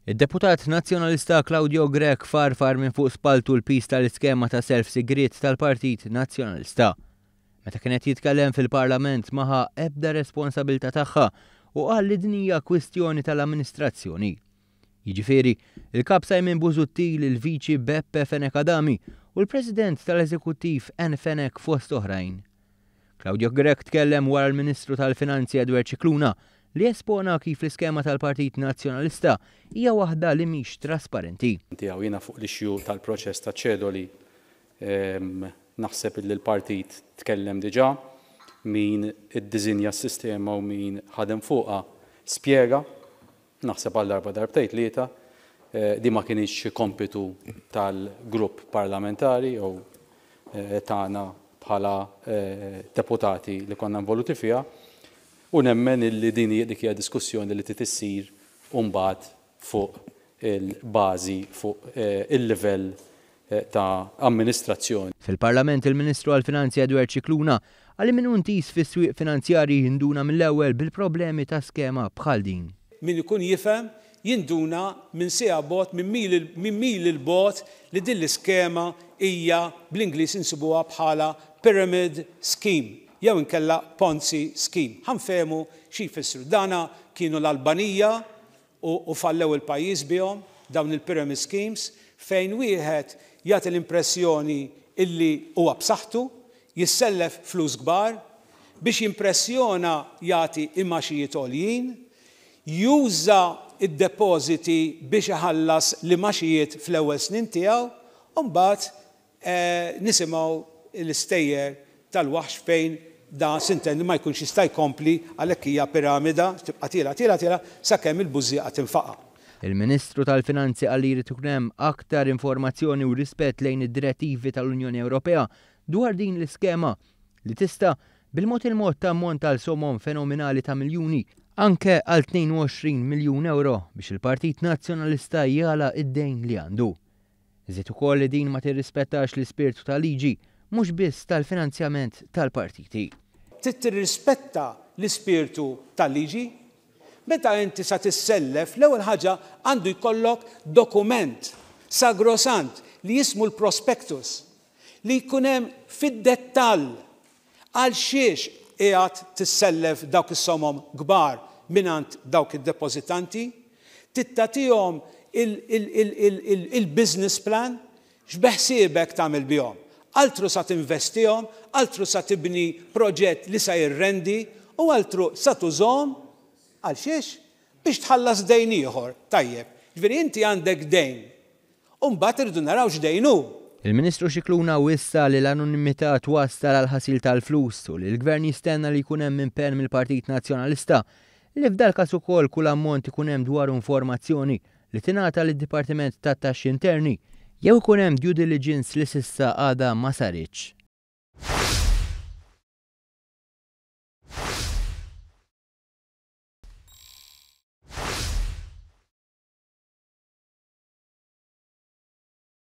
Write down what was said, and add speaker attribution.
Speaker 1: Id-deputat Nazzjonalista Claudio Grech farfar minn fuq spalltu l-piż tal-iskema ta' self sigriet tal-Partit Nazzjonalista. Meta kien qed jitkellem fil-Parlament ma ħa ebda responsabilità tagħha u qal li din hija kwistjoni tal-amministrazzjoni. Jiġifieri, il-Kap Simon Busuttil, il-Viċi Beppe Fenech Adami u l-President tal-Eżekuttiv Ann Fenech fost oħrajn. Claudio Grech tkellem wara l-Ministru tal-Finanzi Edward Scicluna li espona kif l-iskema tal-Partit Nazzjonalista hija waħda li mhix trasparenti.
Speaker 2: Tiegħu. Jiena fuq l-issue tal-proċess ta' ċedoli naħseb illi l-partit tkellem diġà, min iddiżinja s-sistema u min ħadem fuqha spjega, naħseb għal darba darbtejn tlieta, di ma kinitx xi kompitu tal-grupp parlamentari jew tagħna bħala deputati li konna involuti fiha u nemmen illi din dik hija diskussjoni li trid issir mbagħad fuq il-bażi fuq il-livell ta' amministrazzjoni.
Speaker 1: Fil-Parlament il-Ministru għall-Finanzi Edward Scicluna qal li min hu intiż fis-swieq finanzjarji jinduna mill-ewwel bil-problemi ta' skema bħal din.
Speaker 3: Min ikun jifhem jinduna minn siegħa bogħod, minn mil minn mil 'il bogħod li din l-iskema hija bl-Ingliż insibuha bħala pyramid scheme jew inkella Ponzi scheme. Ħa nfehmu xi jfissru. Dana kienu l-Albanija u fallew il-pajjiż bihom, dawn il-pyramid schemes, fejn wieħed jagħti l-impressjoni illi huwa b'saħħtu, jissellef flus kbar, biex jimpressjona jagħti imgħaxijiet għoljin, juża d-depożiti biex iħallas l-imgħaxijiet fl-ewwel snin tiegħu, u mbagħad Nisimgħu l-istejjer tal-waħx fejn da sintendi ma jkunx jista' jkompli għalhekk hija piramida tibqa' tielgħa tielgħa tielgħa sakemm il-bużżieqa tinfaqa'.
Speaker 1: Il-Ministru tal-Finanzi qal li jrid ikun hemm aktar informazzjoni u rispett lejn id-direttivi tal-Unjoni Ewropea dwar din l-iskema li tista' bil-mod il-mod tammonta għal somom fenominali ta' miljuni, anke għal 22 miljun ewro biex il-Partit Nazzjonalista jagħlaq id-dejn li għandu. Żied ukoll li din ma tirrispettax l-ispirtu tal-liġi, mhux biss tal-finanzjament tal-partiti.
Speaker 3: Trid tirrispetta l-ispirtu tal-liġi. Meta inti sa tissellef, l-ewwel ħaġa għandu jkollok dokument sagrosant li jismu l-prospectus, li jkun hemm fid-dettall Għal xiex qiegħed tissellef dawk is-somom kbar mingħand dawk id-depożitanti? Trid tagħtihom il-business plan, x'beħsiebek tagħmel bihom? Altru sa tinvestihom, altru sa tibni proġett li sa jirrendi u altru sa tużahom għal xiex? Biex tħallas dejn ieħor. Tajjeb, jiġifieri inti għandek dejn U mbagħad irridu naraw x'dejn hu.
Speaker 1: Il-Ministru Scicluna wissa li l-anonimità twassal għall-ħasil tal-flus u li l-Gvern jistenna li jkun hemm impenn mill-Partit Nazzjonalista li f'dal-każ ukoll kull ammont ikun hemm dwaru informazzjoni li tingħata lid-Dipartiment tat-Taxxi Interni jew ikun hemm due diligence li s'issa għadha ma saritx.